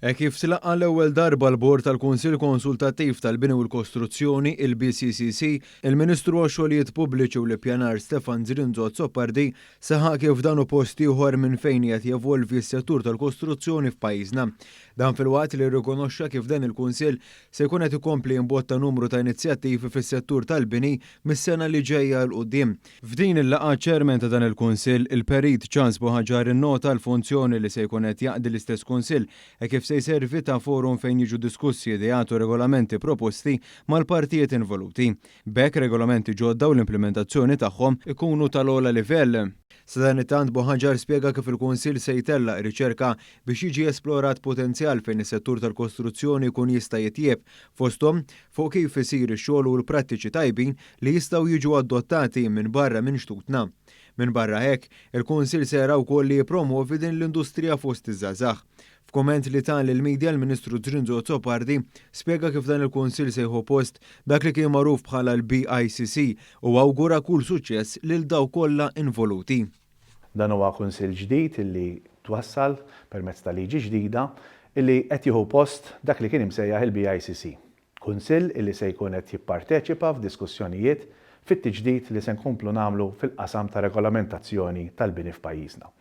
Hekk kif tlaqqa' l-ewwel darba l-Bord tal-Kunsill Konsultattiv tal-Bini u l-Kostruzzjoni, il-BCCC, il-Ministru għax-Xogħlijiet Pubbliċi u l-Ippjanar Stefan Zrinzo Azzopardi saħaq kif dan hu post ieħor minn fejn qiegħed jevolvi s-settur tal-kostruzzjoni f'pajjiżna. Dan filwaqt li rrikonoxxa kif dan il-Kunsill se jkun qed ikompli jimbotta numru ta' inizjattivi fis-settur tal-bini mis-sena li ġejja 'l quddiem. F'din il-laqgħa ċ-Chairman ta' dan il-Kunsill, il-Perit Charles Buhagiar innota l-funzjoni li se jkun qed jaqdi l-istess Kunsill hekk kif se jservi ta' forum fejn jiġu diskussi ideat u regolamenti proposti mal-partijiet involuti. B'hekk regolamenti ġodda u l-implimentazzjoni tagħhom ikunu tal-ogħla livell. Sadanittant Buhagiar spjega kif il-Kunsill se jtellaq riċerka biex jiġi esplorat potenzjal fejn is-settur tal-kostruzzjoni jkun jista' jitjieb, fosthom fuq kif isir ix-xogħol u l-prattiċi tajbin li jistgħu jiġu adottati minn barra minn xtutna. Minbarra hekk, il-Kunsill se jara wkoll li jippromwovi din l-industrija fost iż-żgħażagħ. F'kumment li ta lill-media l-Ministru Zrinzo Azzopardi spjega kif dan il-Kunsill se jieħu post dak li kien magħruf bħala l-BICC u awgura kull suċċess lil dawk kollha involuti. Dan huwa Kunsill ġdid illi twassal permezz ta' liġi ġdida illi qed jieħu post dak li kien imsejjaħ il-BICC. Kunsill illi se jkun qed jipparteċipa f'diskussjonijiet fit-tiġdid li se nkomplu nagħmlu fil-qasam ta' regolamentazzjoni tal-bini f'pajjiżna.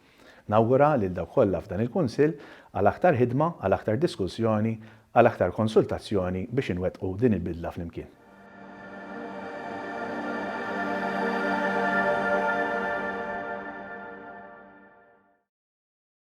Nawgura lil dawk kollha f'dan il-Kunsill għal aktar ħidma, għal aktar diskussjoni, għal aktar konsultazzjoni biex inwettqu din il-bidla flimkien.